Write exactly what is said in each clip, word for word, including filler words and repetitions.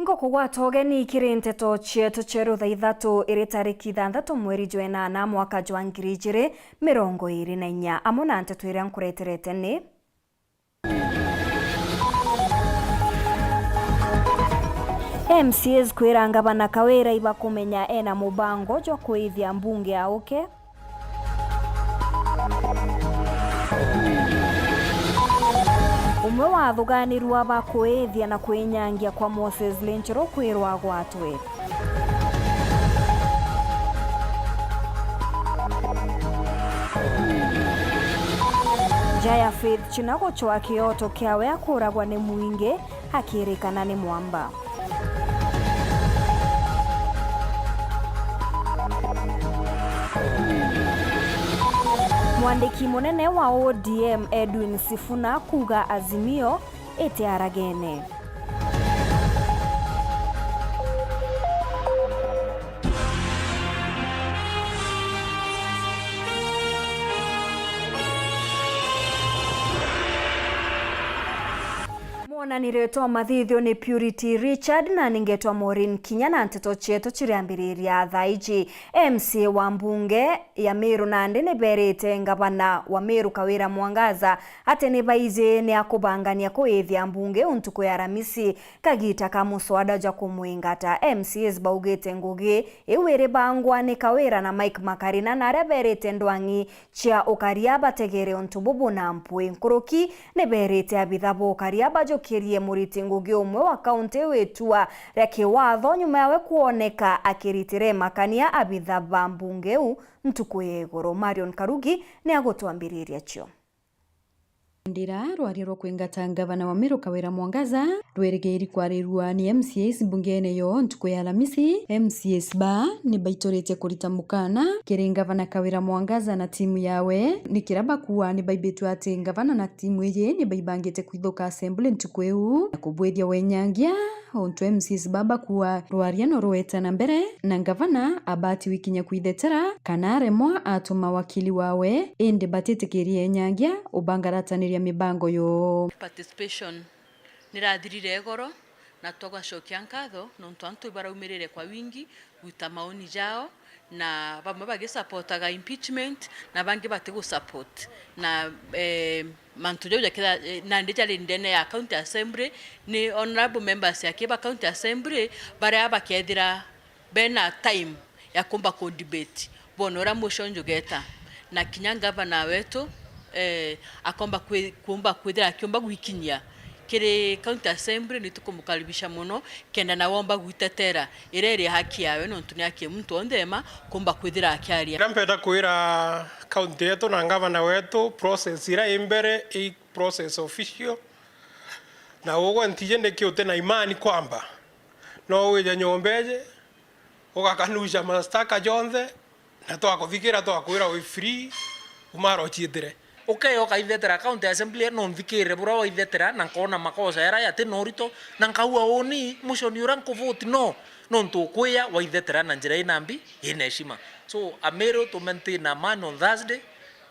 Gukugwata ugeni kiri nteto cietu ceru thaa ithatu iri tariki ithanthatu mweri jwa enana mwaka jwa ngiri ijiri mirongo iri na inya, amwe na nteto iria nkureterete ni: M C As kwira ngavana Kawira ibakumenya ena mubango jwa kuithia mbunge ya uke. Umwe wa athuganirua ba kuithia na kwinyangia kwa Moses Lenchero kwirwa agwatwe. Nja ya Faith China gucwa kioto kiawe akuragwa ni mwingi akirikana ni mwamba. Mwandiki munene wa O D M Edwin Sifuna kuuga Azimio itiaragene. Mwonani ritwa mathithio ni Purity Richard na ningetwa Maureen Kinya na nteto cietu ciriambiriria thaa iji. M C A wa mbunge ya Meru nandi ni berite ngavana wa Meru Kawira Mwangaza ati ni baiji ni akubangania kuithia mbunge iu ntuku ya Aramisi kagita ka muswada jwa kumwingata. M C As baugite ngugi iu iri bangwa ni Kawira na Mike Makarina na aria berite ndwang'i cia ukaria bategere untu bubu na mpwi. Nkuruki ni berite abitha ba ukaria bajukirie muriti ngugi umwe wa kaunti iu itua ria kiwatho nyuma yawe kwoneka akiritira imakania abitha ba mbunge iu ntuku ya iguru. Marion Karugi ni agutwambiriria cio. Ndira rwaria rwa kwingata ngavana wa Meru Kawira Mwangaza rwerigiri kwarirua ni M C As mbungene yo ntuku ya Alamisi. M C As ba ni baiturite kurita mukana kiri ngavana Kawira Mwangaza na timu yawe, ni kira bakuwa ni baibitwe ati ngavana na timu iji ni baibangite kwithuka assembly ntuku iu na kubwithia wenyangia. Untu M C As baba kuwa rwaria no rweta na mbere, na ngavana abati wikinya kwithetera kana aremwa atuma wakili wawe, indi batitikirie enyangia ubangarataniria mibango yo. Participation nirathirire igoro, na tugacokia nkatho nontu antu baraumirire kwa wingi gwita maoni jao, na bamwe bagisapotaga impeachment na bangi batigusupport, na eh, mantu jau jaketha eh, nandi jari ndene ya county assembly, ni honourable members aki ba county assembly baria bakethira bena time ya kumba ku debate bone uria motion jugeta, na kinya ngavana wetu eh, akomba kwi- kumba kwithira akiumba gwikinyia kiri county assembly, ni tukumukaribisha mono kenda nawe omba gwitetera iria iri haki yawe, nontu ni haki ya muntu onthe ema kumba kwithira akiaria. Kiria mpenda kwira county yetu na ngavana wetu, process iria i mbere i process official, na ugwe ntiji niki uti na imani kwamba no wije nyomba iji ugakanusha mastaka jonthe, na twakuthikira twakwira wi free, umara uciitire. Ukea ukaithetera county assembly, no nthikirire buria waithetera, na nkoona makosa jaria jati na urito, na nkaua uuni motion uria nkuvote no, nontu ukwia waithetera na njira ina mbi, ina heshima. So, Ameru, to maintain amani on Thursday,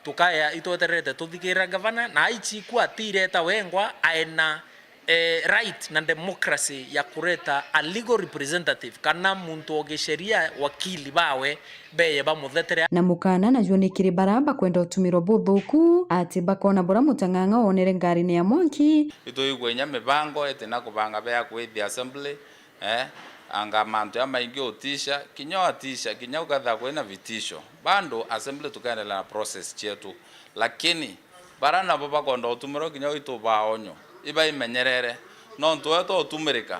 tukaya itwetererete tuthikirira ngavana, na aichikua atireta wengwa aena eh, right na democracy ya kureta a legal representative kana muntu o gisheria, wakili bawe beye bamuthetere. Na mukana najuo ni kiri bara bakwenda utumirwa buthuku, ati bakona bura mutang'ang'a wonere ngarine ya mwanki. Itwigua inya mibango itina kubanga bea kwithia assembly, eh, anga mantu ya maingi utisha, kinya watisha, kinya ukethira kwina vitisho, bado assembly tukaendelea na process cietu. Lakini bara nabo bakwenda utumirwa kinya uitu ba onyo, ibaimenyerere, nontu we to utumirika,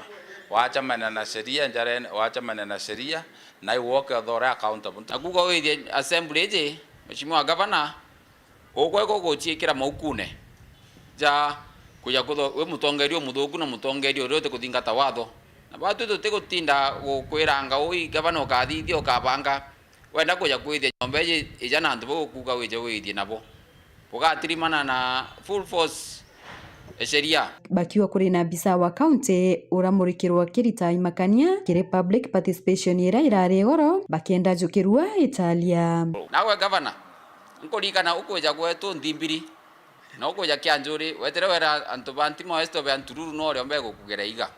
wacamania na sheria njarene, wacamania na sheria, na iwe ukethira uri accountable. Na kuuga withie assembly iji, Mheshimiwa Governor, ukweka guciikira maukune ja kuja kutho-, wi mutongeria umuthuku na mutongeria uria utikuthingata watho. Na batwi tutigutinda gukwiranga ui gavana ukathithia ukabanga, wenda kuja kwithia nyomba iji ija na antu bau ukuuga wije withie nabo. Bugatirimana na full force ya sheria. Bakiuga kuri na abisa wa county uramurikirwa kirita imakania kiri public participation iria irari igoro, bakienda njukirua italia. Nawe gavana, nkuririkana ukwija gwetu Nthimbiri, na ukwija Kianjuri, wetere wera antu ba Ntima West obe antururu no rio mbegukugera iga.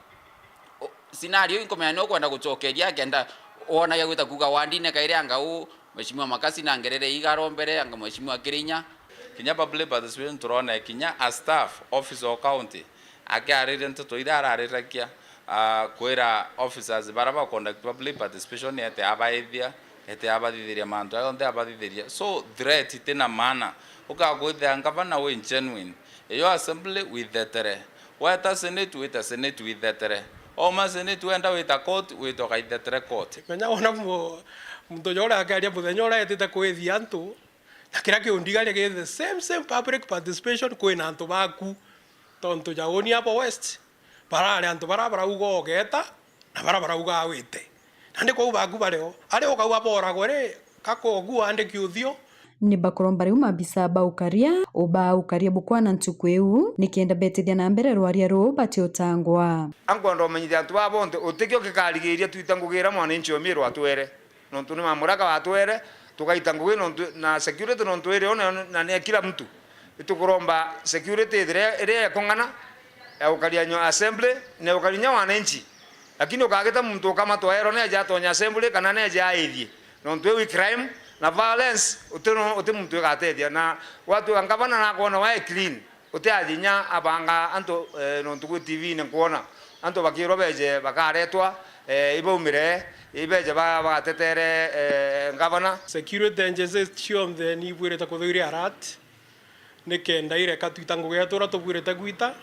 O-, Scenario inkumenya ni ukwenda gucokeria akenda wona gia gwita kuuga wandine kairi anga uu, Mheshimiwa Makasi na Ngerere igarombere anga Mheshimiwa Kirinya. Kinya public participation turone kinya a staff office o county akiariria nteto iria arariragia, ah, kwira officers bara ba conduct public participation ete abaithia, ete abathithiria mantu ayo onthe abathithiria. So threat itina maana. Ukakwithia ngavana wi genuine. Iyo assembly withetere. Weta senate wita senate withetere. Oma senate wenda wita court wita ukaithetere court. Menya wona mu- muntu ja uria akiaria muthenya uria etite kwithia antu, na kiria kiundigaria ki the same same public participation kwina antu baku. Tontu ja uni abo West barari antu bara barauga ugeta na bara barauga wite. Nandi kwou baku bario ari ukauga boragwe ri, ka kogu wandiki uthio. Ni bakuromba riu mabisa ba ukaria ubaa ukaria bukwana ntuku iu nikenda betithia na mbere rwaria ruu batiutangwa. Ankwenda umenyithia antu baa bonthe utikio gikarigiria twita ngugi iria mwananchi o Miru atwere. Nontu ni mamuraka watwere tugaita ngugi nontu na security nontu iri o na, na ni ya kila mtu. Itukuromba security ithire iri ya kung'ana, ya gukaria nyo assembly na ya gukaria nya wananchi. Lakini ukagita muntu ukamatwa ero neje atonya assembly kana neje aithie. Nontu iu i crime na violence uti no, uti muntu igatethia. Na watu wa ngavana nakwona wae clean. Uti athi inya abanga antu, eh, nontu gwi T V-ini nkwona antu bakirwa beje bakaretwa, eh, ibaumire, ibeje ba- bagatetere, eh, ngavana. Security agencies cionthe ni ibwirite kuthwa iri alert nikenda ireka twita ngugi yetu uria tubwirite gwita,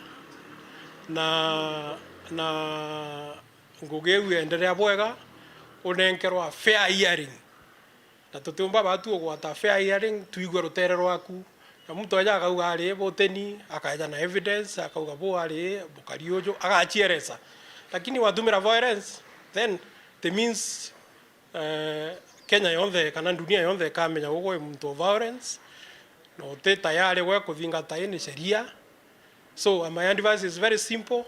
na, na ngugi iu ienderea bwega, unenkerwa fair hearing. Na tutiumba batu ugwata fair hearing, twigue rutere rwaku. Na muntu aja akauga ari buteni, akaja na evidence, akauga bu ari bukari uju, agachieresa. Lakini watumira violence, then it means, eh, Kenya yonthe kana dunia yonthe ikamenya ugu wi muntu o violence, na uti tayari gwe kuthingata ini sheria. So, my advice is very simple,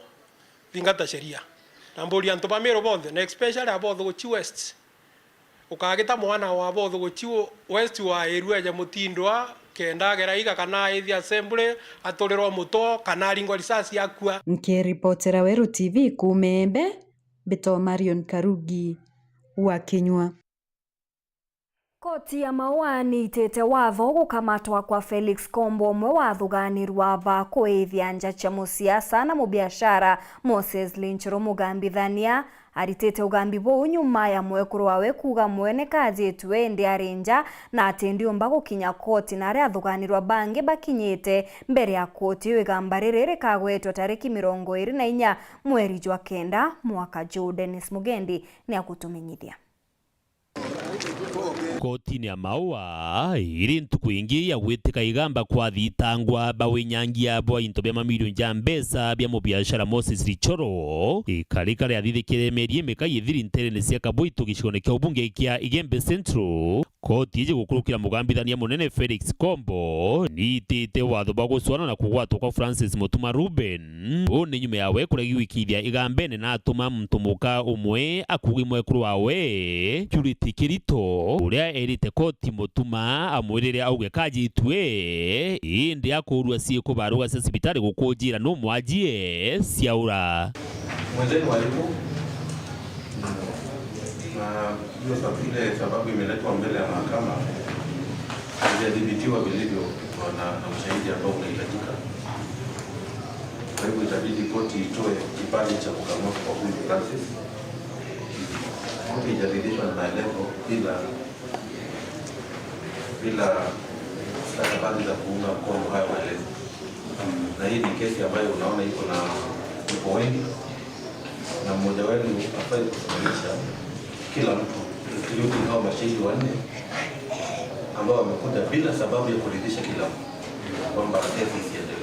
thingata sheria. Na mburia antu ba Meru bonthe, na especially abo Thuguchi West, ukagita mwana wa bothuguchi West wa Irua eje mutindwa, kenda agera iga kana aithia assembly, aturirwa muto, kana aringwa risasi akua. Nkiripotera Weru T V kuuma Embe, mbitwa Marion Karugi wa Kinyua. Koti ya Maua niitite watho gukamatwa kwa Felix Kombo, umwe wa athuganirwa ba kuithia nja cia musiasa na mubiashara Moses Linchuru Mugambithania. Aritite ugambi buu nyuma ya mwekuru wawe kuuga mwene kajitue indi ari nja na ati ndiumba gukinya koti na aria athuganirwa bangi bakinyite mbere ya koti. Iu igamba riri rikagwetwa tariki mirongo iri na inya mweri jwa kenda mwaka juu. Dennis Mugendi ni agutumenyithia. Kotini ya Maua, iri ntuku ingi ya gwitika igamba kwa athitangwa ba winyangia bwa into bia mamirioni ja mbeca bia mubiashara Moses Richoro, ikarika riathithikire mieri imikai ithiri nterene cia Kabuitu gicigone kia ubunge kia Igembe Central. Koti iji gukurukira mugambithania munene Felix Kombo, niitite watho bwa gucwana na kugwatwa kwa Francis Mutuma Reuben. Uu ni nyuma yawe kuregi gwikithia igambene na atuma muntu muka umwe akuugi mwekuru wawe Purity Kirito, uria erite koti Mutuma amwirire auge kajitue, indi akuurua ciiko baruga cia cibitari gukunjira numwajie ciaura. Mwenzenu alipo, na hiyo sab-, ile sababu imeletwa mbele ya mahakama haijadhibitiwa vilivyo na, na ushahidi ambao unahitajika. Kwa hivyo itabidi koti itoe kibali cha kukamatwa kwa huyu Francis. Koti haijaridhishwa na maelezo bila, bila stakabadhi za kuunga mkono hayo maelezo. Na hii ni kesi ambayo unaona iko na, iko wengi, na mmoja wenu hafai kusimamisha kila mtu, including hao mashahidi wanne ambao wamekuja bila sababu ya kuridhisha kila mtu kwamba kesi isiendelee.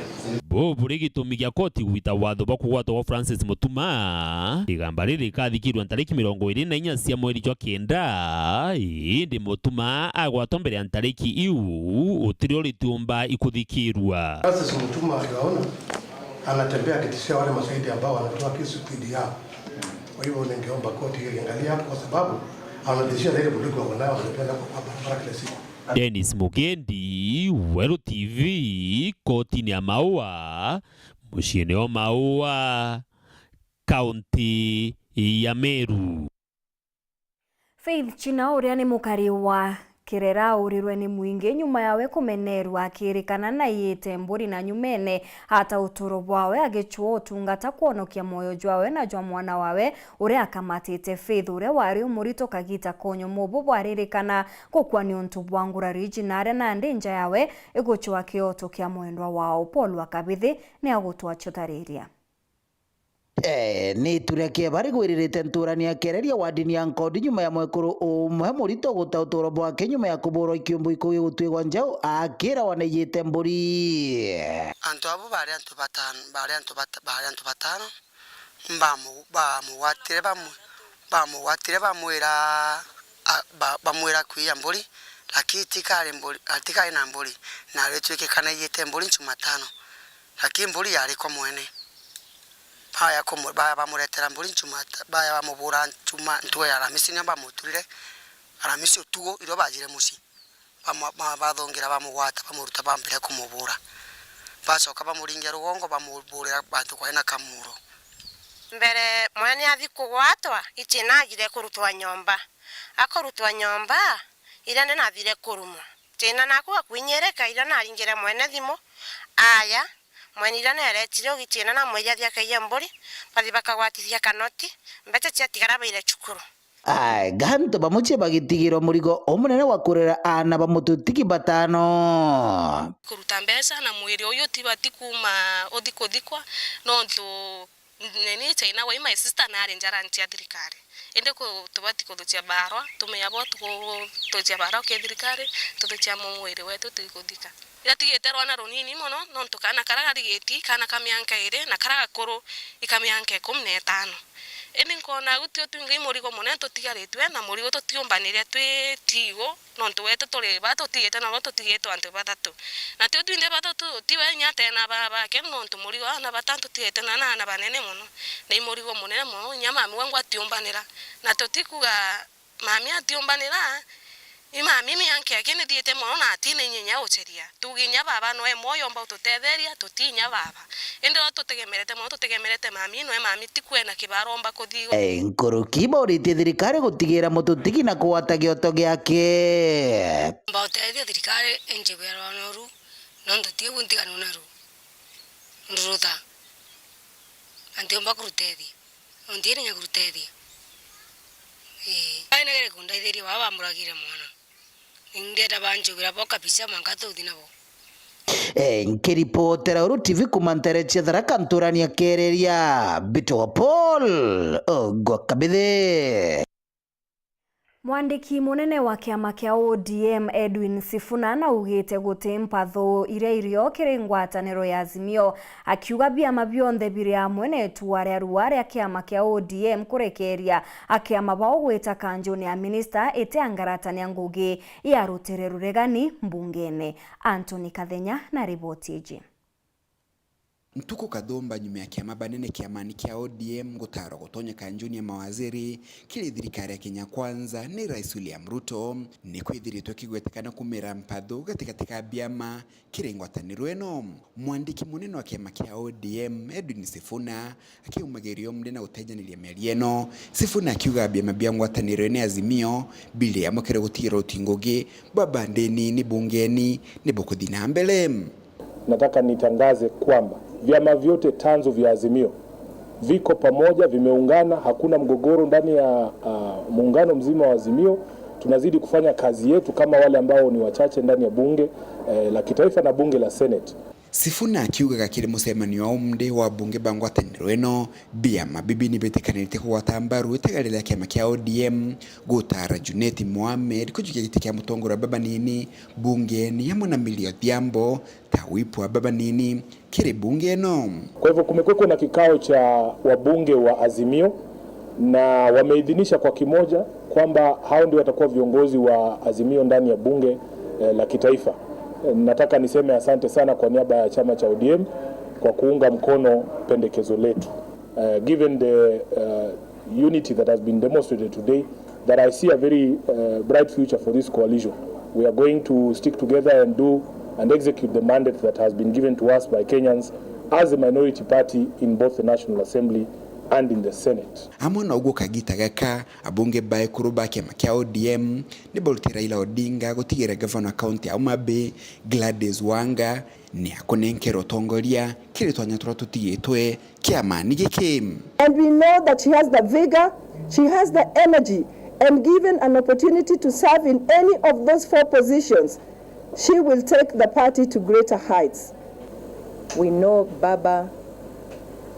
Buu buri gitumi gia koti gwita watho bwa kugwatwa gwa Francis Mutuma. Igamba riri rikathikirua ntariki mirongo iri na inya cia mweri jwa kenda, indi Mutuma agwatwa mbere ya ntariki iu, utirio ritiumba ikuthikirua. Francis Mutuma aliwaona anatembea akitishia wale mashahidi ambao wanatoa kesi dhidi yao. Kwa hivyo ningeomba koti iliangalia hapo, kwa sababu anatishia na ile bunduki wako nayo, wanatembea nayo kwa barabara kila siku. Dennis Mugendi, Weru T V, kotini ya Maua, muciini o Maua. kaunti ya Meru. Faith China, uria ni mukari wa Kirera, aurirwe ni mwingi nyuma yawe kumenerwa akirikana na aiyite mburi na nyumene ata uturo bwawe agicua utungata kwonokia mwoyo jwawe na jwa mwana wawe uria akamatite. Faith, uria wari umurito kagita konyo mubu bwaririkana gukua niuntu bwa ngurari iji na aria nandi nja yawe igucua kioto kia mwendwa wao. Paul wa Kabithi ni agutwachutariria. Eh, ni iture kia bari gwiririte nturani ya Kereria wadini ya Nkondi nyuma ya mwekuru umwe murito guta uturo bwake nyuma ya kuburwa ikiumbu ikuu gigutwigwa njau akira waneyite mburi. Antu abo bari antu batano, bari antu bata-, bari antu batano, bamu-, bamugwatire bamu-, bamugwatire bamwira, a, ba-, bamwira kwiya mburi, lakini tikari mburi, a, tikari na mburi, na aritwikikana iyite mburi Jumatano, lakini mburi yari kwa mwene. Baya kumu-, baya bamuretera mburi Jumata-, baya bamubura Juma-, ntugo ya Aramisi nio bamuturire, Aramisi utugo irio bajire mucii. Bamu-, ba-, bathongira bamugwata, bamuruta, bambire kumubura. Bacoka bamuringia rugongo, bamuburira bantu kwari na kamuro. Mbere mwene athi kugwatwa, Ichina agire kurutwa nyomba. Akurutwa nyomba, iria ndi nathire kurumwa. China naku gakwinyirika, iria naringire mwene thimu. Aya, mwene iria neretire ugi China namwira athi akaiye mburi, bathi bakagwatithia kanoti, mbeca ciatigara baire cukuru. Ai, gantu bamucii bagitigirwa murigo umunene wa kurera aana ba mututiki batano. Kuruta mbeca na mwiri uyu tibati kuuma uthi kuthikwa, nontu nini China wai my sister nari njarani cia thirikari. Indi ku-, tubati kuthukia barua, tumenya bo tuku-, tukia barua ki thirikari, tuthukia mwiri wetu tugikuthika. Iratigite rwana runini mono, nontu kaana karia garigiti, kaana ka mianka iri, na karia gakuru, i ka mianka ikumi na itano. Indi nkona guti utwinga i murigo munene tutigaritwe, na murigo tutiumbanire twi tigo, nontu wetu turi ba tutigite, na bo tutigitwe antu bathatu. Na tio twinthe bathatu, tiwe inya atena baa bake, nontu murigo aana batano tutigite na, na aana banene mono. Na i murigo munene mono, inya mami wangwa atiumbanira. Na tutikuga Mami atiumbanira, i mami mianka yake nithiite mono na atina inya inya uceria. Tuge inya baba noe mwoyo omba ututetheria, tuti inya baba. Indi no tutegemerete mono, tutegemerete mami, noe mami tikwena kibara omba kuthigwa. Eh, nkuruki bauritie thirikari gutigira mututiki na kugwata gioto giake. Mba utethia thirikari injigwira rwanoru, nontu tiu ntiganwa naru. Ndurutha. Na ntiumba kurutethia. Nontu iri nya kurutethia. Ii. Ai negere kundaithiria baba bamuragire mwana. Nindienda banjugira bo kabisa mwanka tuthi nabo. Eh, nkiripotera Uru T V kuma ntere cia Tharaka nturani ya Kereria, mbitagwa Paul Ogwa Kabithe. Mwandiki munene wa kiama kia O D M Edwin Sifuna naugite guti mpatho iria irio kiri ngwataniro ya Azimio, akiuga biama bionthe biri amwe na itua ria rua ria kiama kia O D M kurekeria akiama bao gwita kanjuni ya minista iti angaratania ngugi ya rutere ruregani mbungene. Anthony Kathenya na riboti iji. Ntuku kathumba nyuma ya kiama banene kiamani kia O D M gutarwa gutonya kanjuni ya mawaziri kiri thirikari ya Kenya Kwanza ni Rais William Ruto, ni kwithiritwe kigwetekana kumira mpathu gatigati ka biama kiri ngwataniro ino. Mwandiki munene wa kiama kia O D M, Edwin Sifuna, akiumagiria umri na gutejaniria miario ino, Sifuna akiuga biama bia ngwataniro ino ya Azimio biri amwe kiri gutigira uti ngugi bwa bandi nini bungeni ni bukuthi na mbere. Nataka nitangaze kwamba vyama vyote tanzu vya Azimio viko pamoja, vimeungana, hakuna mgogoro ndani ya, ah, muungano mzima wa Azimio. Tunazidi kufanya kazi yetu kama wale ambao ni wachache ndani ya bunge, eh, la kitaifa na bunge la Senate. Sifuna akiugaga kiri mucemanio wa umri wa bunge ba ngwataniro ino, biama bibi ni bitikanitie kugwata mbaru itega riria kiama kia O D M gutara Junet Mohamed kujukia giti kia mutongoria wa baba nini bungeni, amwe na Milly Odhiambo ta whip wa baba nini kiri bunge ino. Kwa hivyo kumekuwa na kikao cha wabunge wa Azimio na wameidhinisha kwa kimoja kwamba hao ndio watakuwa viongozi wa Azimio ndani ya bunge, eh, la kitaifa. Eh, nataka niseme asante sana kwa niaba ya chama cha O D M kwa kuunga mkono pendekezo letu. Uh, given the, uh, unity that has been demonstrated today, that I see a very, uh, bright future for this coalition. We are going to stick together and do and execute the mandate that has been given to us by Kenyans as a minority party in both the National Assembly and in the Senate. Amwe na uguo, kagita gaka, abunge ba ekuru ba kiama kia O D M ni baruti Raila Odinga gutigira gavana wa kaunti ya Homa Bay, Gladys Wanga, ni akunenkera utongoria kiri twanya turia tutigitwe kiamani giki. And we know that she has the vigor, she has the energy, and given an opportunity to serve in any of those four positions, she will take the party to greater heights. We know Baba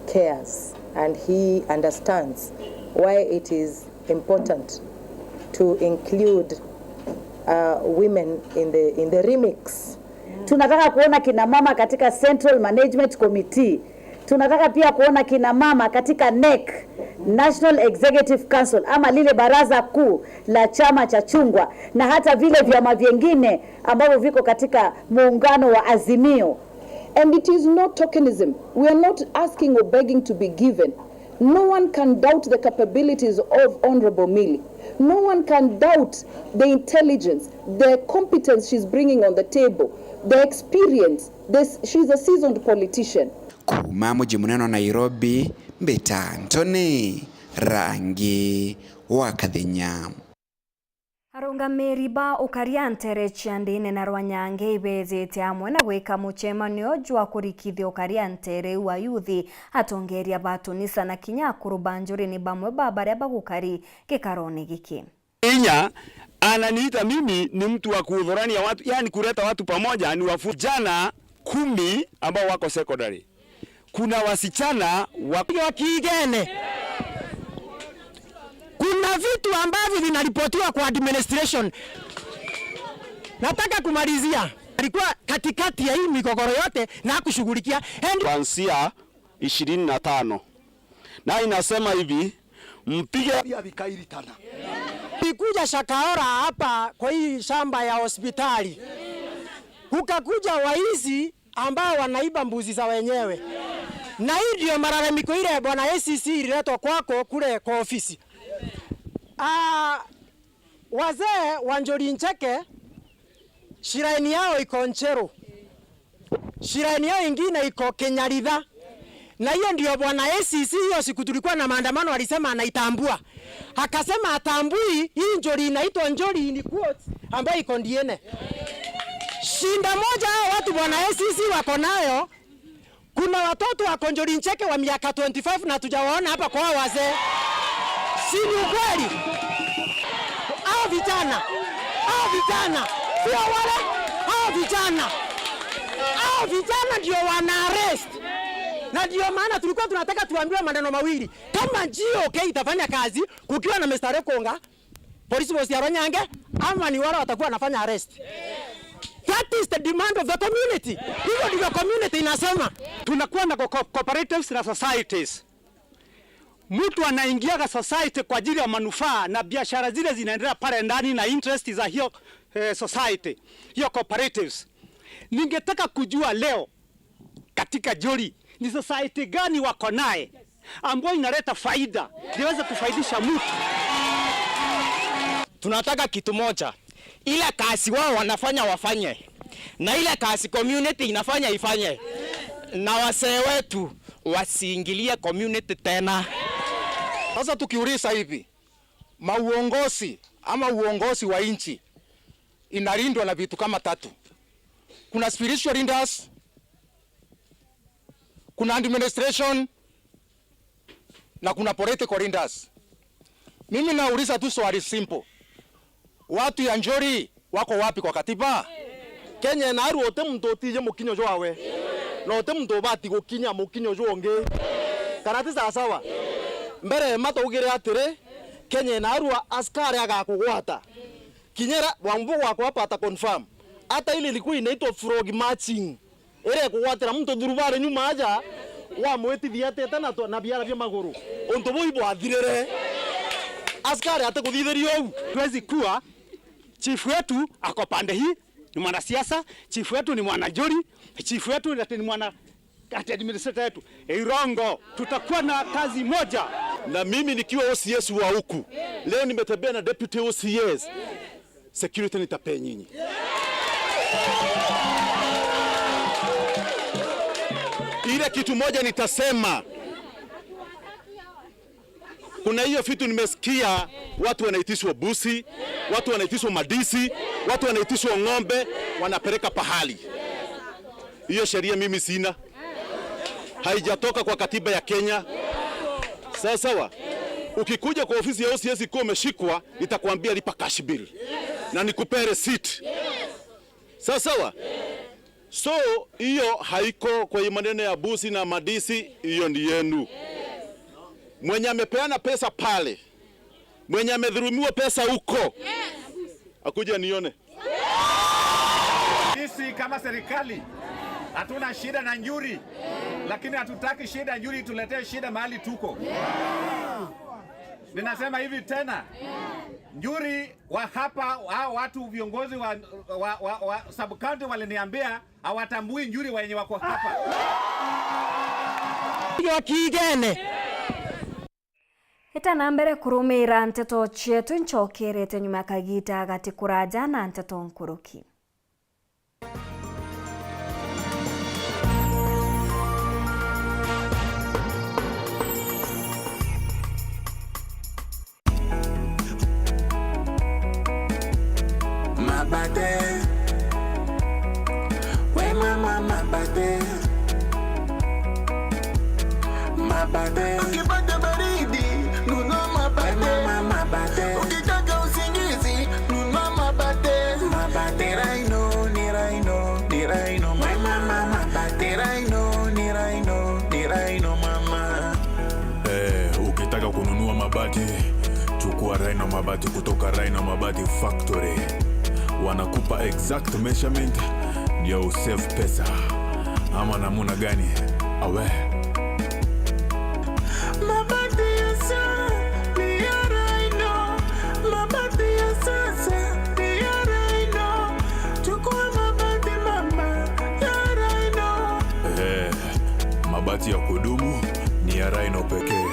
cares and he understands why it is important to include, uh, women in the, in the remix. Tunataka kuona kina mama katika Central Management Committee. Tunataka pia kuona kina mama katika NEC, National Executive Council, ama lile baraza kuu la chama cha chungwa, na hata vile vyama vyengine ambavyo viko katika muungano wa Azimio. And it is not tokenism. We are not asking or begging to be given. No one can doubt the capabilities of Honorable Milly. No one can doubt the intelligence, the competence she's bringing on the table, the experience. This, she's a seasoned politician. Kuuma muji munene wa Nairobi, mbita Anthony Rangi wa Kathenya. Arungamiri ba ukaria nteere cia ndini na rwa Nyange ibejete amwe na gwika mucemanio jwa kurikithia ukaria nteere wa yuthi, atongeria ba tunisa na kinya akuru ba njuri ni bamwe ba baria bagukari gikarone giki. Inya ananiita mimi ni mtu wa kuhudhurania watu, yani kuleta watu pamoja, ni wavijana kumi ambao wako secondary. Kuna wasichana wa wa Kiigene. Kuna vitu ambavyo vinaripotiwa kwa administration. Nataka kumalizia. Alikuwa katikati ya hii migogoro yote na kushughulikia. And kuanzia ishirini na tano. Na inasema hivi, mpige pia vikairitana. Nilikuja Shakahola hapa kwa hii shamba ya hospitali. Kukakuja waizi ambao wanaiba mbuzi za wenyewe. Na hii ndio malalamiko ile bwana A C C ililetwa kwako kule kwa ofisi. Ah, wazee wa Njuri Ncheke, shrine yao iko Ncheru. Shrine yao ingine iko Kinyaritha. Na hiyo ndio bwana A C C, hiyo siku tulikuwa na maandamano, alisema anaitambua. Akasema atambui hii Njuri inaitwa Njuri in quotes, ambayo iko Ndiene. Shinda moja hao watu bwana A C C wako nayo, kuna watoto wako Njuri Ncheke wa miaka twenty-five na tujawaona hapa kwa hao wazee. Si ni ukweli? Hao vijana, hao vijana, sio wale, hao vijana, hao vijana ndio wana arrest. Na ndio maana tulikuwa tunataka tuambiwe maneno mawili. Kama G O K itafanya kazi kukiwa na Mister Rekonga, police force ya Rwanyange, ama ni wale watakuwa wanafanya arrest. That is the demand of the community. Hivyo ndivyo community inasema. Tunakuwa na co-, cooperatives na societies. Mtu anaingiaga society kwa ajili ya manufaa na biashara zile zinaendelea pale ndani na interest za hiyo, eh, society, hiyo cooperatives. Ningetaka kujua leo katika Njuri, ni society gani wako naye ambayo inaleta faida, iweze kufaidisha mtu? Tunataka kitu moja, ile kazi wao wanafanya wafanye, na ile kazi community inafanya ifanye, na wasee wetu wasiingilie community tena. Sasa tukiuliza hivi, mauongozi ama uongozi wa nchi inalindwa na vitu kama tatu. Kuna spiritual leaders, kuna administration na kuna political leaders. Mimi nauliza tu swali simple. Watu ya Njuri wako wapi kwa katiba? Kenya inaarua uti muntu utije mukinyo jwawe. Na uti muntu ubati gukinya mukinyo jwa ungi. Kana ti sawasawa? Mbere ma twaugire atiri, Kenya inaarua askari agakugwata. Kinyera wambo gwakwa hapa ata confirm. Hata ile ilikuwa inaitwa frog marching. Iria ikugwatira muntu thurubari nyuma aja, wamwitithia atete na twa-, na biara bia maguru. Untu buu ibwathirire. Askari atikuthithiria uu. Tuwezi kuwa chief wetu ako pande hii, ni mwanasiasa, chief wetu ni mwana Njuri, chief wetu ni mwana ati administrator yetu. Irongo, tutakuwa na kazi moja. Na mimi nikiwa O C S wa huku, leo nimetembea na deputy O C S. Security nitapea nyinyi. Ile kitu moja nitasema, Kuna hiyo vitu nimesikia, watu wanaitishwa busi, watu wanaitishwa madisi, watu wanaitishwa ng'ombe, wanapeleka pahali. Hiyo sheria mimi sina. Haijatoka kwa katiba ya Kenya. Sawa sawa? Ukikuja kwa ofisi ya O C S ukiwa umeshikwa, nitakwambia lipa cash bill. Na nikupee receipt. Sawa sawa? So, hiyo haiko kwa hii maneno ya busi na madisi, hiyo ni yenu. Mwenye amepeana pesa pale, mwenye amedhulumiwa pesa huko, akuje nione. Sisi kama serikali, hatuna shida na Njuri, lakini hatutaki shida Njuri ituletee shida mahali tuko. Ninasema hivi tena, Njuri wa hapa, hao watu viongozi wa, wa, wa, wa sub county waliniambia hawatambui Njuri wenye wako hapa. Ndio kiigene. Ita na mbere kurumiira nteto cietu, ncokerete nyuma ya kagiita gati kuraja na nteto nkuruki. Mabate. We mama mabate. Mabate. Ukipata baridi, nunua mabate. We mama mabate. Ukitaka usingizi, nunua mabate. Mabate Rhino, ni Rhino, ni Rhino. We mama mabate. Rhino, ni Rhino, ni Rhino mama. Eh, ukitaka kununua mabati, chukua Rhino Mabati kutoka Rhino Mabati Factory. Wanakupa exact measurement ndio usave pesa. Ama namuna gani? Awe. Mabati ya sasa ni ya Rhino. Mabati ya sasa ni ya Rhino. Chukua mabati mama ya Rhino. Eh. Mabati ya kudumu ni ya Rhino pekee.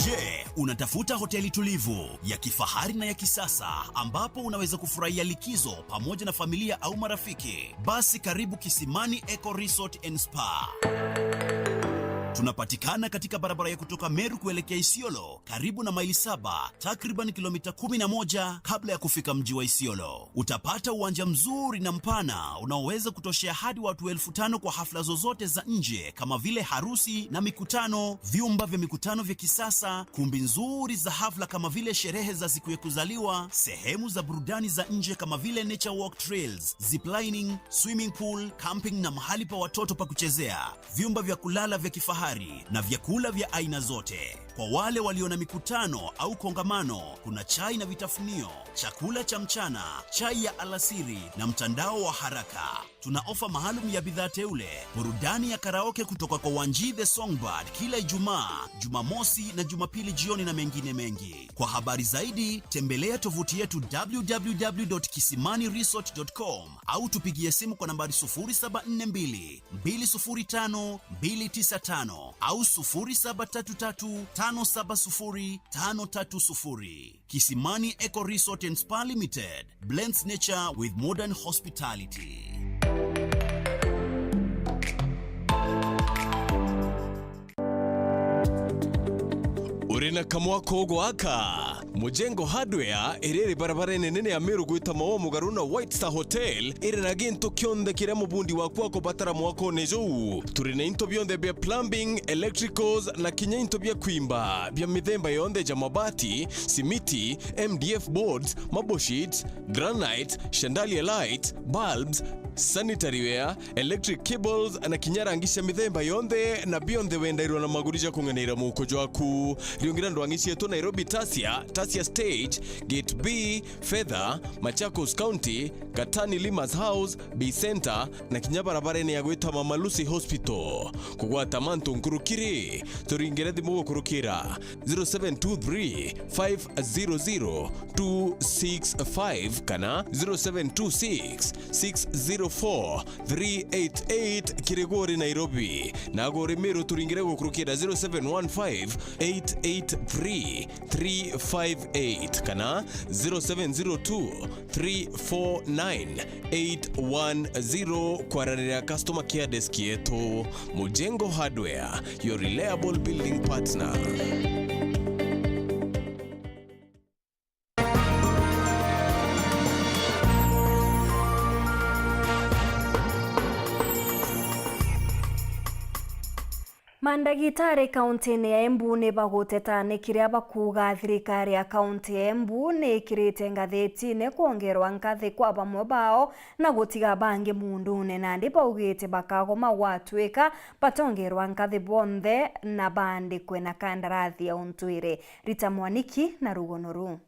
Je, unatafuta hoteli tulivu, ya kifahari na ya kisasa ambapo unaweza kufurahia likizo pamoja na familia au marafiki? Basi karibu Kisimani Eco Resort and Spa. Tunapatikana katika barabara ya kutoka Meru kuelekea Isiolo, karibu na Maili Saba, takriban kilomita kumi na moja kabla ya kufika mji wa Isiolo. Utapata uwanja mzuri na mpana unaoweza kutoshea hadi watu elfu tano kwa hafla zozote za nje kama vile harusi na mikutano, vyumba vya mikutano vya kisasa, kumbi nzuri za hafla kama vile sherehe za siku ya kuzaliwa, sehemu za burudani za nje kama vile nature walk trails, ziplining, swimming pool, camping na mahali pa watoto pa kuchezea, vyumba vya kulala vya kifahari na vyakula vya aina zote. Kwa wale walio na mikutano au kongamano, kuna chai na vitafunio, chakula cha mchana, chai ya alasiri na mtandao wa haraka. Tuna ofa maalum ya bidhaa teule, burudani ya karaoke kutoka kwa Wanji the Songbird kila Ijumaa, Jumamosi na Jumapili jioni na mengine mengi. Kwa habari zaidi, tembelea tovuti yetu w w w dot kisimani resort dot com au tupigie simu kwa nambari sufuri saba nne mbili, mbili sufuri tano, mbili tisa tano au sufuri saba tatu tatu, tano saba sufuri, tano tatu sufuri. Kisimani Eco Resort and Spa Limited blends nature with modern hospitality. Uri na kamwako gwaka? Mujengo Hardware iri iri barabarene nene ya Meru gwita Maua mugaru na White Star Hotel, iri na gintu kionthe kiria mubundi waku akubatara mwakone juu. Turi na into bionthe bia plumbing, electricals na kinya into bia kwimba bia mithemba yonthe ja mabati, simiti, M D F boards, marble sheets, granite, chandelier lights, bulbs, Sanitary ware, electric cables na kinya rangi cia mithemba yonthe, na bionthe wendairwa na maguri ja kung'anaira muuko jwaku. Riungira ndwang'i cietu Nairobi Tasia, Tasia Stage, Gate B, Fedha, Machakos County, Katani Lima's House, Bay Center, na kinya barabarene ya gwita Mama Lucy Hospital. Kugwata mantu nkuruki ri, turingire thimu gukurukira zero seven two three, five zero zero, two six five kana zero seven two six, six zero four, three eight eight kiri gwe uri Nairobi. Na gwe uri Meru turingire gukurukira zero seven one five, eight eight three, three five eight kana zero seven zero two, three four nine, eight one zero kwaraniria customer care desk yetu. Mujengo Hardware, your reliable building partner. Mandagitari kauntini ya Embu ni baguteta ni kiria bakuuga thirikari ya kaunti ya Embu ni ikirite ngathitine kwongerwa nkathi kwa bamwe bao na gutiga bangi muundune. Nandi baugite bakagoma gwatuika batongerwa nkathi bonthe na baandikwe na kandarathi ya untwire. Rita Mwaniki na rugono ruu.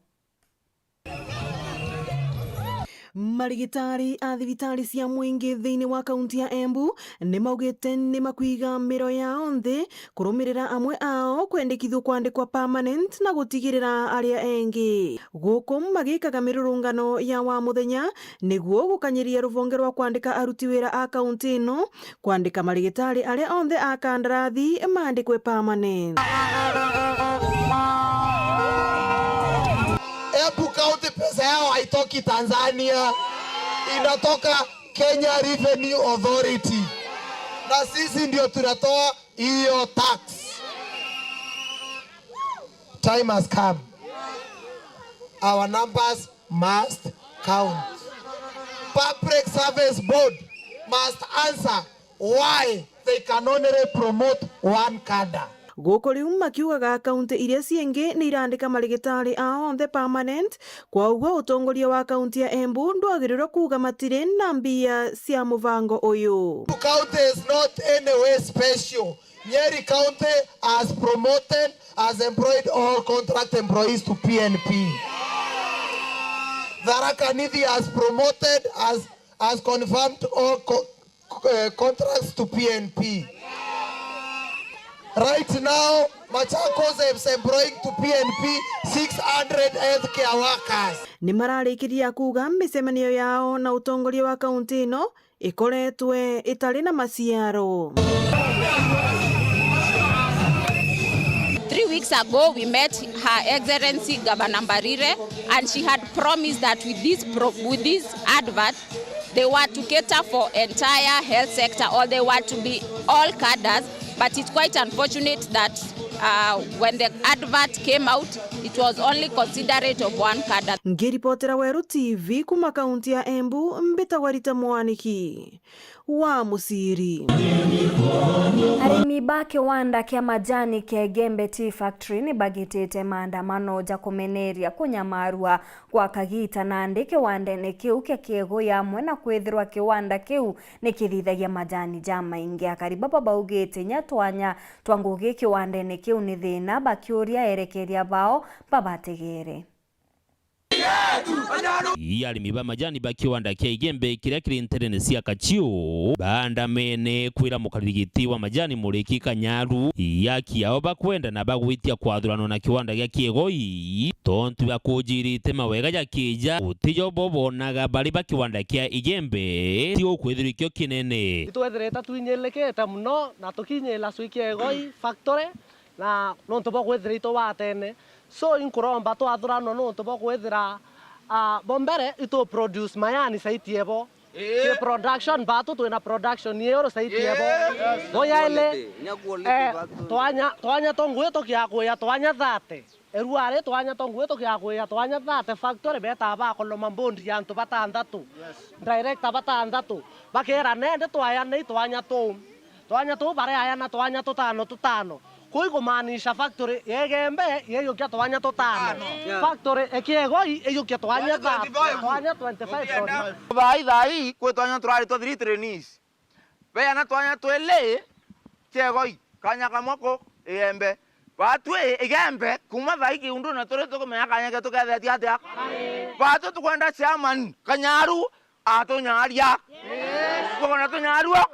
Marigitari a thibitari cia mwingi thiini wa kaunti ya Embu ni maugite ni makwiga miro yao nthi kurumirira amwe ao kwendekithua kwandikwa permanent na gutigirira aria engi. Guku magikaga mirurungano ya wa muthenya niguo gukanyiria ruvonge rwa kwandika aruti wira a kaunti ino kwandika marigitari aria onthe a kandarathi maandikwe permanent. Embu County pesa yao haitoki Tanzania, inatoka Kenya Revenue Authority, na sisi ndio tunatoa hiyo tax. Time has come. Our numbers must count. Public Service Board must answer why they can only promote one cadre. Guku riu makiugaga kaunti iria ciingi ni irandika marigitari ao onthe permanent, kwa uguo utongoria wa kaunti ya Embu ndwagirirwe kuuga matiri na mbia cia mubango uyu. County is not any way special. Nyeri County has promoted, has employed all contract employees to P N P. Tharaka Nithi has promoted, has, has confirmed all co-, co-, eh, contracts to P N P. Right now, Machakos is employing to P N P six hundred healthcare workers. Ni mararikiria kuuga micemanio yao na utongoria wa kaunti ino ikoretwe itari na maciaro. Three weeks ago, we met Her Excellency Governor Mbarire, and she had promised that with this pro-, with this advert, they were to cater for entire health sector, or they were to be all cadres, but it's quite unfortunate that, uh, when the advert came out, it was only considerate of one cadre. Ngiripotera Weru T V kuma kaunti ya Embu, mbitagwa Rita Mwaniki wa Muciri. Arimi ba kiwanda kia majani kia Igembe Tea Factory ni bagitite maandamano ja kumeneria kunyamarua gwa kagita nandi kiwandene kiu kia Kiegoi, amwe na kwithirwa kiwanda kiu ni kithithagia majani jamaingi. Akari baba baugite inya twanya twa ngugi kiwandene kiu ni thina, bakiuria erekeria bao babategere. Ii arimi ba majani ba kiwanda kia Igembe kiria kiri nterene cia Kachiu baandamene kwira mukariri giti wa majani Muriki Kanyaru ya kiao bakwenda na bagwitia kwathuranwa na kiwanda gia Kiegoi, tontu bakujirite mawega ja kija utijo bo bonaga bari ba kiwanda kia Igembe ti ukwithirwa ikio kinene. Itwethirite twinyilikite muno na tukinyila cwi Kiegoi factory, na nontu bwa kwithira itugwatene. So, inkuromba twathuranwa nontu bwa kwithira, ah, bo mbere itu produce mayani saiti ebo. Ii. Ki production batu twina production iuru saiti ebo. Ii. Bo yaile, quality, nya quality eh, batu. Twanya, twanya twa ngui tukiakuya twanya thate. Eruari twanya twa ngui tukiakuya twanya thate factory beta bakoloma mbondi ya antu batanthatu. Yes. Director batanthatu. Bakera nende twayane twanya tuu. Twanya tuu bareayana twanya tutano tutano. Kuu ikumaanisha factory ya Igembe iiyukia twanya tutano. Yeah. Factory ya Kiegoi iiyukia twanya thirty, twanya twenty-five, sorry. Thai, thai, kwi twanya turari twa three trainees. Beana twanya twili Kiegoi, kanya kamwe ku Igembe. Batwi Igembe, kuma thai kiundune turi tukumenya kanya geetu keethetie atia. Batwi tukwenda chairman, Kanyaru, atunyaria. Tukwenda tunyaruo.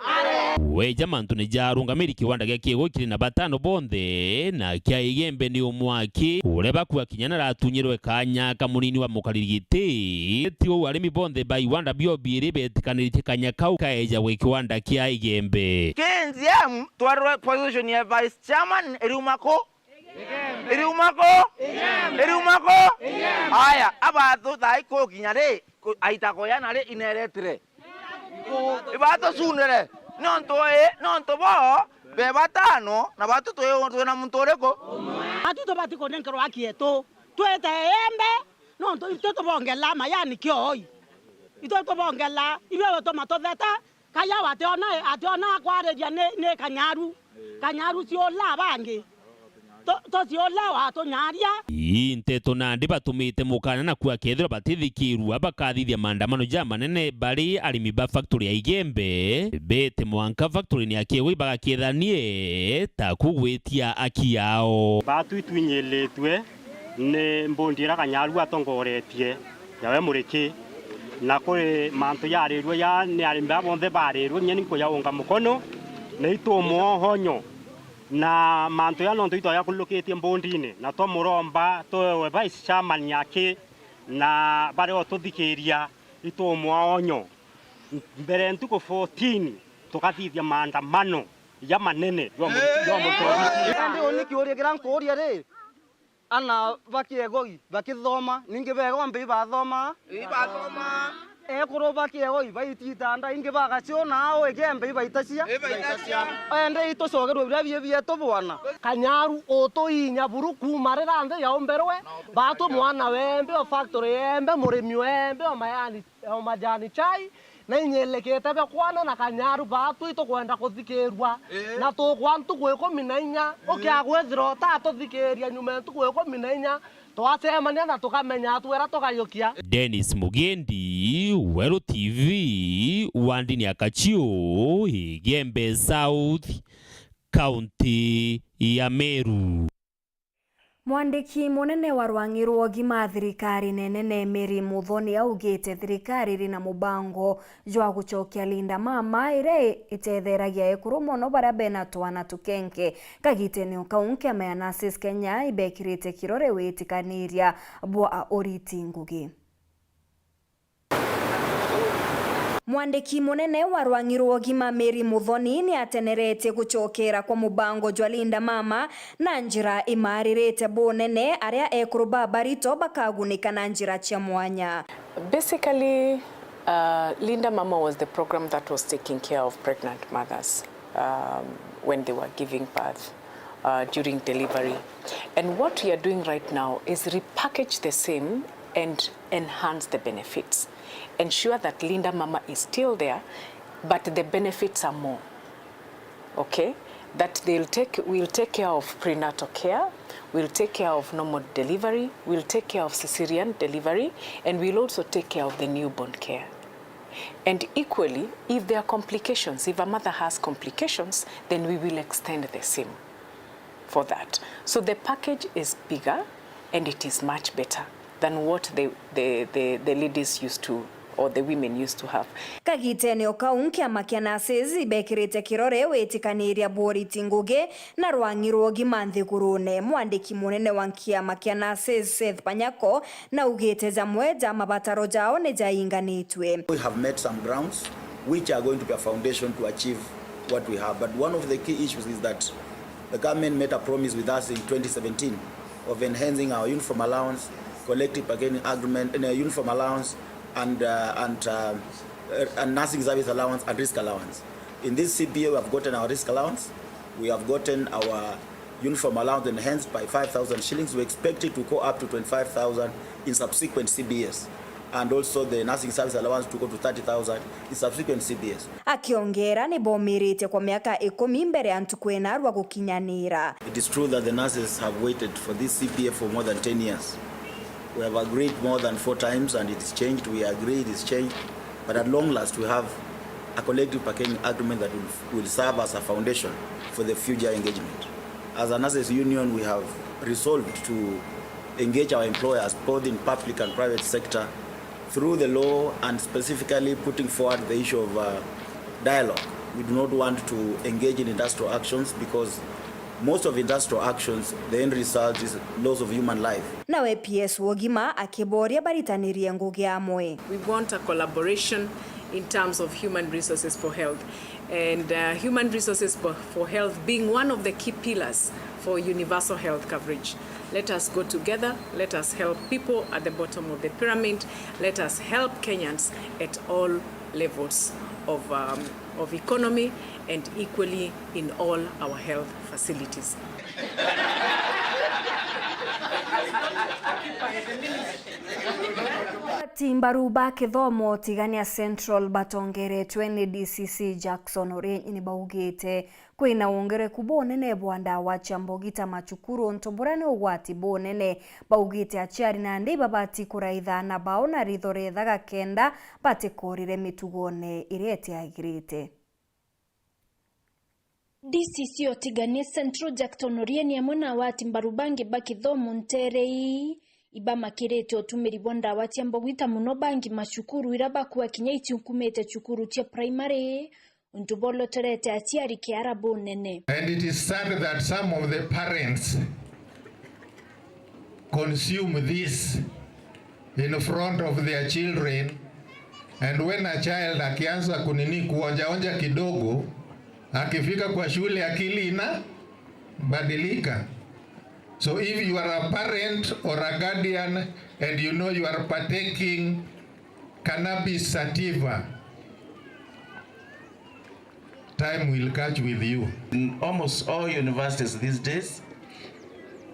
Weja mantune ja arungamiri kiwanda gia Kiegoi kiri na batano bonthe, na kia Igembe ni umwe aki, uria bakuakinya naratunyirwe kanya ka munini wa mukariri giti. Ti uu, arimi bonthe ba iwanda bio biiri betikaniritie kanya kau kaeja gwi kiwanda kia Igembe. K N Z M twarwe position ya vice chairman iriuma ku? Iriuma ku? Iriuma ku? Aya, abathu thai kukinya ri, ku-, aita kuyana ri ineretire. Ibatucundire. Nontu ii, nontu bo be batano, na batu twi, twina muntu uriku? Batu tubati kunenkerwa haki yetu. Twite Igembe, nontu itwi tubongela mayani kioi. Itwi tubongela, ibio bituma tutheta. Kaya ationa, ationa akwariria ni, ni Kanyaru. Kanyaru ciula bangi. Tu-, tuciula watunyaria. Ii nteto nandi batumite mukana naku akethirwa batithikirua bakathithia maandamano jamanene bari arimi ba factory ya Igembe. Bete mwanka factory-ini ya Kiegoi bagakiethanie taku gwitia aki yao. Batu itwinyiritue ni mbondi iria Kanyaru atongoretie. Yawe Muriki, na kuri mantu jaririrue ja ni arimi baa bonthe baririrue, kinya ni nkujaunga mukono, na itumwa onyo. Na mantu ja nontu itwajakururukitie mbondine, na twamuromba twewe vice chairman aki, na baria ututhikiria itumwa onyo. Mbere ntuku fourteen, tukathithia maandamano jamanene jwa mu-, jwa mutongoria. Indi uni kiuria kiria nkuuria ri, Ana ba Kiegoi bakithoma, ningi ba Igembe ibathoma. Ibathoma. Ekuru ba Kiegoi baititanda, ingi bagaciona au Igembe ibaitacia. Ibaitacia. Ende itucokerwe biria bii bietu bwana. Kanyaru utuinya buru kuuma riria nthi yaumberwe, batu mwana wembe o factory yembe, murimi wembe o mayani o majani chai, na inyilikite bia kwana na Kanyaru, batu itukwenda kuthikirua. Ii. Na tukwa ntuku ikumi na inya, ii, ukia gwithira utatuthikiria nyuma ya ntuku ikumi na inya, twacemania na tukamenya atwira tugajukia. Dennis Mugendi, Weru T V, wandini ya Kachiu, Igembe South, kaunti ya Meru. Mwandiki munene wa rwang'i rwa ugima thirikari nene Mary Muthoni augite thirikari iri na mubango jwa gucokia Linda Mama, iria itetheragia ekuru mono baria bena twana tukenke. Kagitene o kau, nkiama ya Nurses Kenya ibekirite kirore witikaniria bwa uriti ngugi. Mwandiki munene wa rwang'i rwa ugima Mary Muthoni ni ateneretie gucokera kwa mubango jwa Linda Mama na njira imaririte bunene, aria ekuru ba Barito bakagunika na njira cia mwanya. Basically, uh, Linda Mama was the program that was taking care of pregnant mothers, um, when they were giving birth, uh, during delivery. And what we are doing right now is repackage the same and enhance the benefits. Ensure that Linda Mama is still there, but the benefits are more. Okay? That they'll take, we'll take care of prenatal care, we'll take care of normal delivery, we'll take care of cesarean delivery, and we'll also take care of the newborn care. And equally, if there are complications, if a mother has complications, then we will extend the same for that. So the package is bigger and it is much better than what the, the, the, the ladies used to, or the women used to have. Kagitene o kau, nkiama kia Nurses ibekirite kirore witikaniria bworiti ngugi na rwang'i rwa ugima nthigurune. Mwandiki munene wa nkiama kia Nurses, Seth Panyako, naugite jamwe ja mabataro jao ni jainganitwe. We have met some grounds which are going to be a foundation to achieve what we have. But one of the key issues is that the government made a promise with us in twenty seventeen of enhancing our uniform allowance, collective bargaining agreement, uh, uniform allowance, and, uh, and, uh, uh, and nursing service allowance and risk allowance. In this C B A, we have gotten our risk allowance, we have gotten our uniform allowance enhanced by five thousand shillings. We expect it to go up to twenty-five thousand in subsequent C B As. And also the nursing service allowance to go to thirty thousand in subsequent C B S. Akiongera, ni bomirite kwa miaka ikumi mbere ya ntuku ina rwa gukinyanira. It is true that the nurses have waited for this C P F for more than ten years. We have agreed more than four times and it is changed. We agree it is changed. But at long last, we have a collective bargaining agreement that will, will serve as a foundation for the future engagement. As a nurses union, we have resolved to engage our employers, both in public and private sector, through the law and specifically putting forward the issue of, uh, dialogue. We do not want to engage in industrial actions because most of industrial actions, the end result is loss of human life. Nawe P S Wogima akiboria baritanirie ngugi amwe. We want a collaboration in terms of human resources for health. And, uh, human resources for, for health being one of the key pillars for universal health coverage. Let us go together, let us help people at the bottom of the pyramid, let us help Kenyans at all levels of, um, of economy and equally in all our health facilities. Ati mbaru ba kithomo Tigania Central batongeretwe ni D C C Jackson Orieny ni baugite kwina wongereku bunene bwa ndawa cia mbogi ta macukuru untu buria ni ugwati bunene. Baugite aciari nandi ibabati kuraitha aana bao na ritho riethaga kenda batikorire mitugone iria itiagirite. D C C o Tigania Central Jackton Orieny amwe na agwati mbaru bangi ba kithomo nteere ii ibamakirite utumiri bwa ndawa cia mbogi ta muno bangi macukuru iria bakua kinya itiunkumite cukuru cia primary, untu bwolotorete aciari kiara bunene. And it is sad that some of the parents consume this in front of their children, and when a child akianza kunini kuonjaonja kidogo, akifika kwa shule akili inabadilika. So if you are a parent or a guardian and you know you are partaking cannabis sativa, time will catch with you. In almost all universities these days,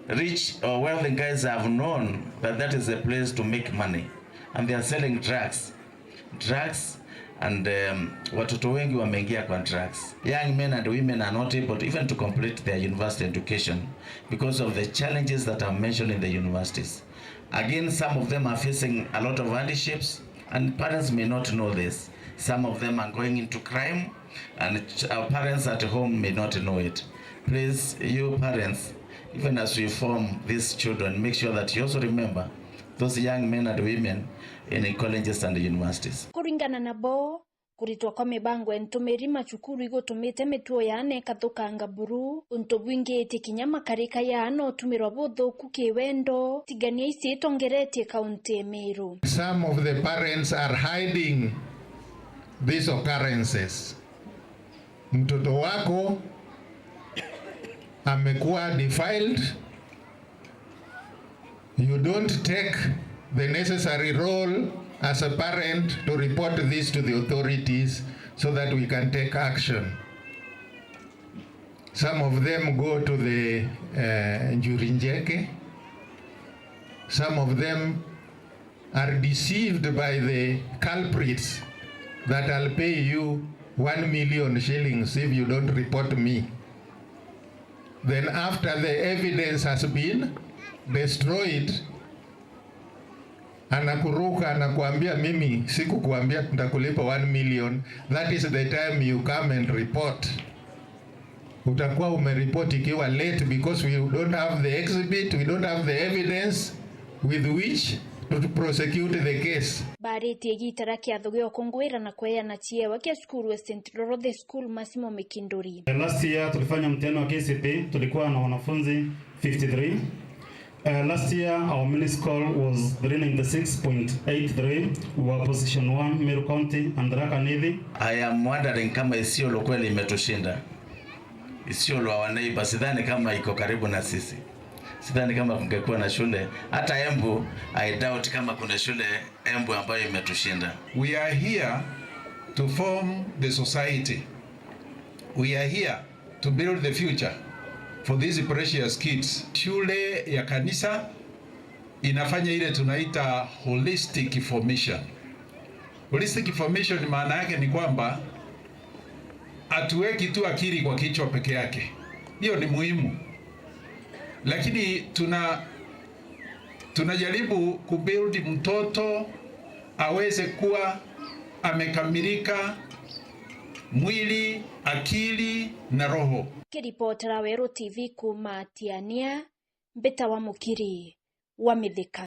rich or wealthy guys have known that that is a place to make money, and they are selling drugs. Drugs and, um, watoto wengi wameingia kwa drugs. Young men and women are not able to even to complete their university education because of the challenges that are mentioned in the universities. Again, some of them are facing a lot of hardships, and parents may not know this. Some of them are going into crime, and ch-, our parents at home may not know it. Please, you parents, even as we form these children, make sure that you also remember those young men and women in colleges and universities. Kuringana nabo, kuritwa kwa mibango ya ntumiri macukuru igutumite mituo ya aana ikathukanga buru, untu bwingiitie kinya makarika ya aana utumirwa buthuku kiwendo. Tigania ici itongeretie kaunti ya Meru. Some of the parents are hiding these occurrences. Mtoto wako amekuwa defiled, you don't take the necessary role as a parent to report this to the authorities so that we can take action. Some of them go to the, uh, Njuri Njeke. Some of them are deceived by the culprits that I'll pay you one million shillings if you don't report me. Then after the evidence has been destroyed, anakuruka, anakuambia, "Mimi sikukuambia nitakulipa one million." That is the time you come and report. Utakuwa umeripoti ikiwa late because we don't have the exhibit, we don't have the evidence with which to prosecute the case. Baaritie igiita ria kiatho gia ukunguira na kweana ciewa kia cukuru wa Saint Dorothy School, Massimo Mikinduri. Last year tulifanya mtihani wa K C P E, tulikuwa na wanafunzi fifty-three. Uh, last year our mini score was three ninety-six point eight three. We were position one, Meru County and Tharaka Nithi. I am wondering kama Isiolo kweli imetushinda. Isiolo, our neighbor, sidhani kama iko karibu na sisi. Sidhani kama kungekuwa na shule. Hata Embu, I doubt kama kuna shule Embu ambayo imetushinda. We are here to form the society. We are here to build the future for these precious kids. Shule ya kanisa Inafanya ile tunaita holistic formation. Holistic formation maana yake ni kwamba hatuweki tu akili kwa kichwa peke yake. Hiyo ni muhimu. Lakini tuna tunajaribu kubuild mtoto aweze kuwa amekamilika mwili, akili na roho. Kiripotera Weru T V kuuma Tiania, mbita wa Mukiri wa Mithika.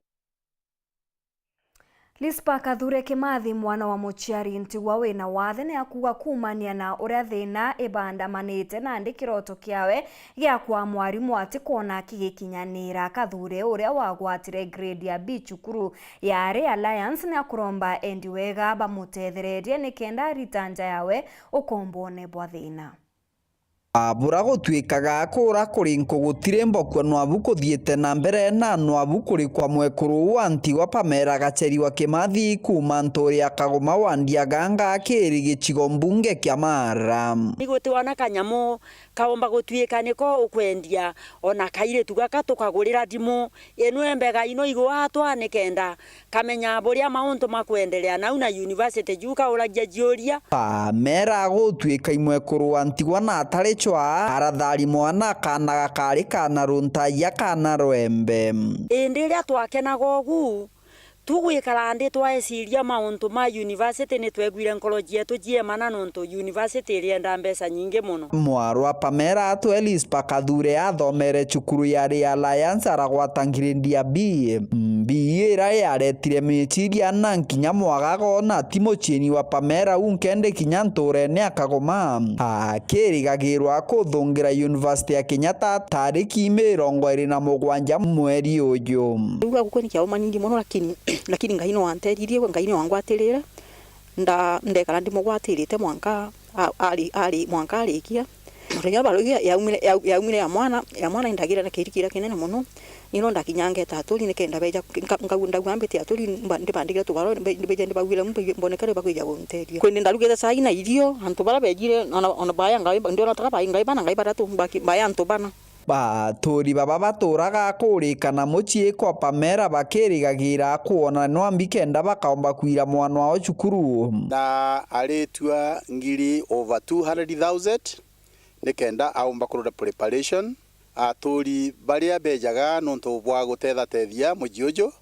Lispa Kathure Kimathi, mwana wa muciari ntigwa wina wathe, ni akuuga kuumania na uria thina ibandamanite nandi kiroto kiawe gia kwa mwarimu atikwona kigikinyanira. Kathure, uria wagwatire grade ya B cukuru ya Ray Alliance, ni akuromba endi wega bamutethererie nikenda arita nja yawe ukombone bwa thina. Abura gutwikaga kura kuri nku gutiri mbokua nwabu kuthiite na mbere, na nwabu kuri kwa mwekuru uu wa ntigwa Pamela Gacheri wa Kimathi kuuma nturi ya Kagoma wa Ndiaganga akiri gicigo mbunge kia Mara. Ni gutiwa na kanyamu kaomba gutwika niko ukwendia, ona kairitu gaka tukagurira ndimu. Inwe mbega ino igwatwa nikenda kamenya buria mauntu makwendelea nau na university juu kauragia ciuria. Pamela agutwika imwekuru wa ntigwa na atari cwa, aratharimwa na kaana gakari kaana runtaia kaana rwembe. Indi riria twakenaga ugu, tugwikara nthi twaeciria mauntu ma university, ni twegwire nkoro cietu ciemana nontu university irienda mbeca nyingi mono. Mwarwa Pamela atwe Lispa Kathure athomere cukuru ya Ray Alliance, aragwata ngiredi ya B. B ira yaretire miciria na nkinya mwagago, na ti muciini wa Pamela unkendi kinya nturene ya Kagoma. Akirigagirwa kuthungira University ya Kenyatta tariki mirongo iri na mugwanja mweri uju. Riu gukua ni kiauma nyingi mono, lakini, lakini Ngai no anteithiririe, Ngai no angwatirire. Nda-, ndekara ndimugwatirite mwanka a-, ari, ari, mwanka arikia. Riria barua ya, yaumire, ya, yaumire ya mwana, ya mwana indagire na kirikira kinene mono. Nino ndakinya ngeta aturi nikenda beja, nka-, nkau-, ndauga mbite aturi, mba-, ndibandikire tubaro, mbe-, mbeje ndibauire mbu, mbonekere bakwija guntethia. Kwindi ndarugite cai na irio, antu bara bejire, ona, ona baya ngai, ndiona tara bai ngai bana, ngai batatu, baki-, baya antu bana. Baturi baba baturaga kurikana mucii kwa Pamela bakirigagira kwona nwambi kenda bakaomba kwira mwana wao cukuru. Na aritua ngiri over two hundred thousand nikenda aumba kurura preparation. Aturi baria bejaga nontu bwa gutethatethia mucii uju,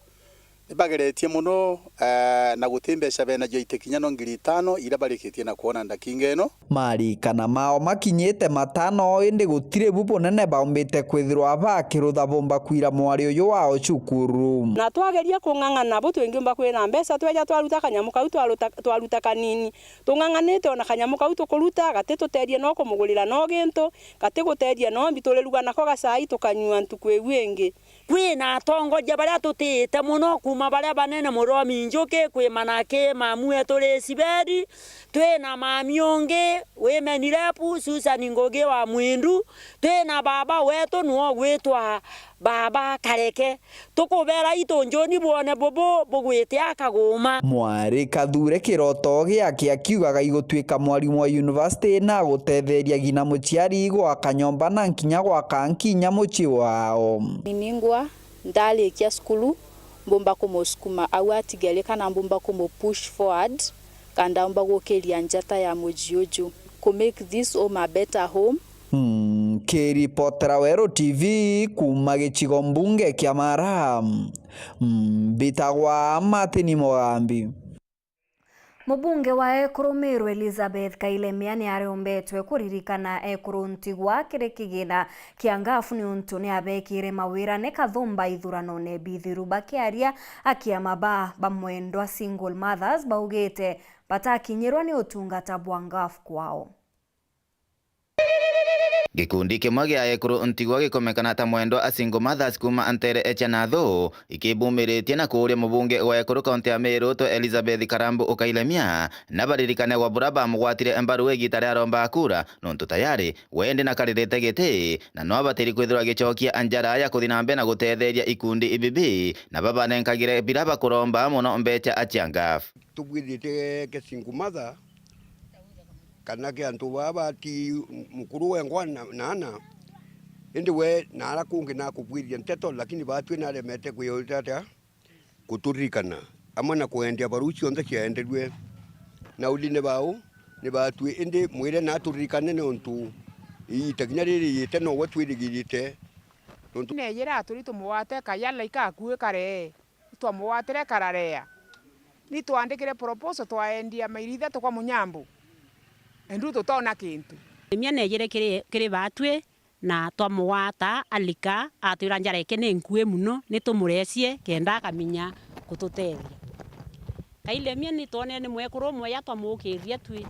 nibageretie mono, eh, na guti mbeca benacio itikinya no ngiri itano iria barikitie na kwona ndakinga ino. Marikana mao makinyite matano, indi gutiri bu bunene baumbite kwithirwa bakirutha bumba kwira mwari uyu wao cukuru. Na twageria kung'ang'ana bu twingiumba kwina mbeca, tweja twaruta kanyamu kau twaruta, twaruta kanini. Tung'ang'anite ona kanyamu kau tukuruta, gati tuteethia no kumugurira no gintu, gati guteethia no mbi, turiruga nako gacai tukanyua ntuku iu ingi. Kwina atongoria baria tutiite mono, kuuma baria banene, Murwomi Njuki, kwi Manaki, mamu wetu Risiberi, twina mami ungi, women rep, Susan Ngugi wa Mwindu, twina baba wetu nwo gwitwa Baba Kareke. Tukubera itu njuni bwone bubu bugwite akaguma. Mwari Kathure kiroto giake akiugaga igutwika mwarimu wa university na gutetheria ngina muciari gwaka nyomba na nkinya gwaka nkinya mucii wao. Niningwa ndarikia cukuru, mbumba kumusukuma au atigeri kana mbumba kumu push forward, kana ndaumba gukiria njata ya mucii uju, ku make this home a better home. Mm, kiripotera Weru T V kuuma gicigo mbunge kia Mara, mm, mbitagwa Martin Mugambi. Mubunge wa ekuru Meru Elizabeth Kailemia ni ariombetwe kuririkana ekuru ntigwa kiri kigina kia ngafu niuntu ni abekire mawira ni kathumba ithuranone bithiru. Bakiaria akiama ba bamwendwa single mothers, baugite batakinyirwa ni utungata bwa ngafu kwao. Gikundi kimwe gia ekuru ntigwa gikomekana ta mwendwa a single mothers kuuma nteere cia Nathu, ikibumiritie na kuuria mubunge wa ekuru kaunti ya Meru twe Elizabeth Karambu Ukailemia, na baririkane gwa bura bamugwatire mbaru igita ria aromba kura, nontu tayari we ndi na karirite giti, na no abatiri kwithirwa agicokia njara ya kuthi na mbere na gutetheria ikundi ibibi, na babanenkagire bira bakuromba mono mbecha acia ngafu. Tubwithite ke single mother, kana ke antu baa bati mukuru wengwa na, na ana, Indi we naara kungi nakubwiriria nteto, lakini baatwi naremete kwiyota atia? Kuturirikana, amwe na kwendia baruu cionthe ciaenderue. Na uthine bau ni baatwi, indi mwire naturirikane, niuntu iita kinya riri yite nowe twirigirite. Niuntu neejire aturi tumugwate kayala ikakui karee. Twamugwatire kararea. Ni twandikire proposal, twaendia mairi ithatu kwa Munyambu. Endu tutona kintu. Limia neejire kiri, kiri baatwi, na twamugwata alika, atwira njara eke ni nkui muno, ni tumureecie kenda akaminya kututethia. Kailemia ni twonere ni mwekuru umwe ya twamukiria twi,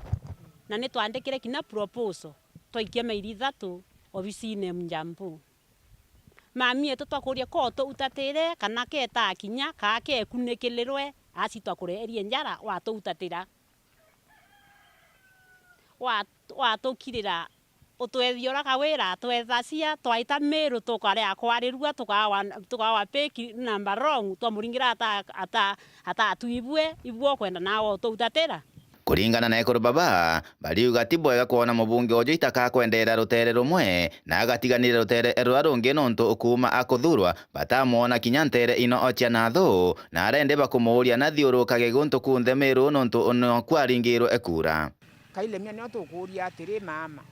na ni twandikire kinya proposal, twaikia mairi ithatu obisine Munyambu. Mami etu twakuria ko tuutatire kana ketaa kinya, kaa kekunikilirwe, asi twakureerie njara, watuutatira. Wa-, watukirira, utwethia ura kawira, twethacia, twaita Miru, tukarea kwarirua, tukawa, tukawa pick number wrong, twamuringira ata, ata, ata tuibue, ibue ukwenda nawe utuutatira. Kuringana na ekuru baba, bariuga ti bwega kwona mubunge uju itakakwendeera ruteere rumwe na agatiganire ruteere ruria rungi nontu kuuma akuthurwa batamwona kinya nteere ino cia nathu, na arendi bakumuuria nathiurukage guntu kunthe Miru nontu noku aringirwe ekura. Kailemia nio tukuuria atiri, mama,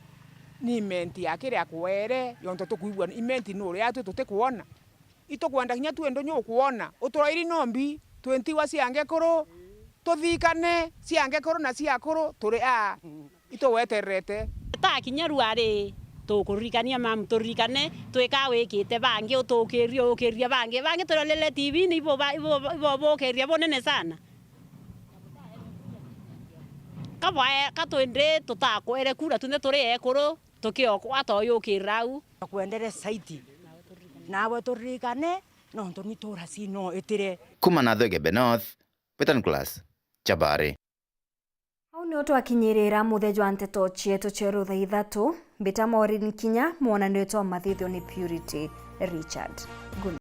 ni imenti ya kiria akuere, yontu tukwigua imenti ni uria atwi tutikwona. Itukwenda kinya twi ndunyu ukwona. Uturoiri nombi, twi ntigwa cia ngekuru, tuthikane, cia ngekuru na cia akuru, turi aa, itugwetererete. Ta kinya rua ri, tukuririkania mamu, turirikane, twika wikite bangi, utukirie, ukirie bangi, bangi turorere T V-ini, ibo ba-, ibo, ibo bukiria bunene sana. Kabwae, ka twindi tutakwere kura, twinthe turi ekuru, tukiokwa toyukirira au. Kwendere saiti. Nawe turirikane, nontu ni tura si no itire. Kuma Nathwegebe North, Peter Nicholas, Chabari. Au nio twakinyirira muthe jwa nteto cietu cia rutha ithatu. Mbita Maureen Kinya, mwonanio twa mathithio ni Purity Richard. Good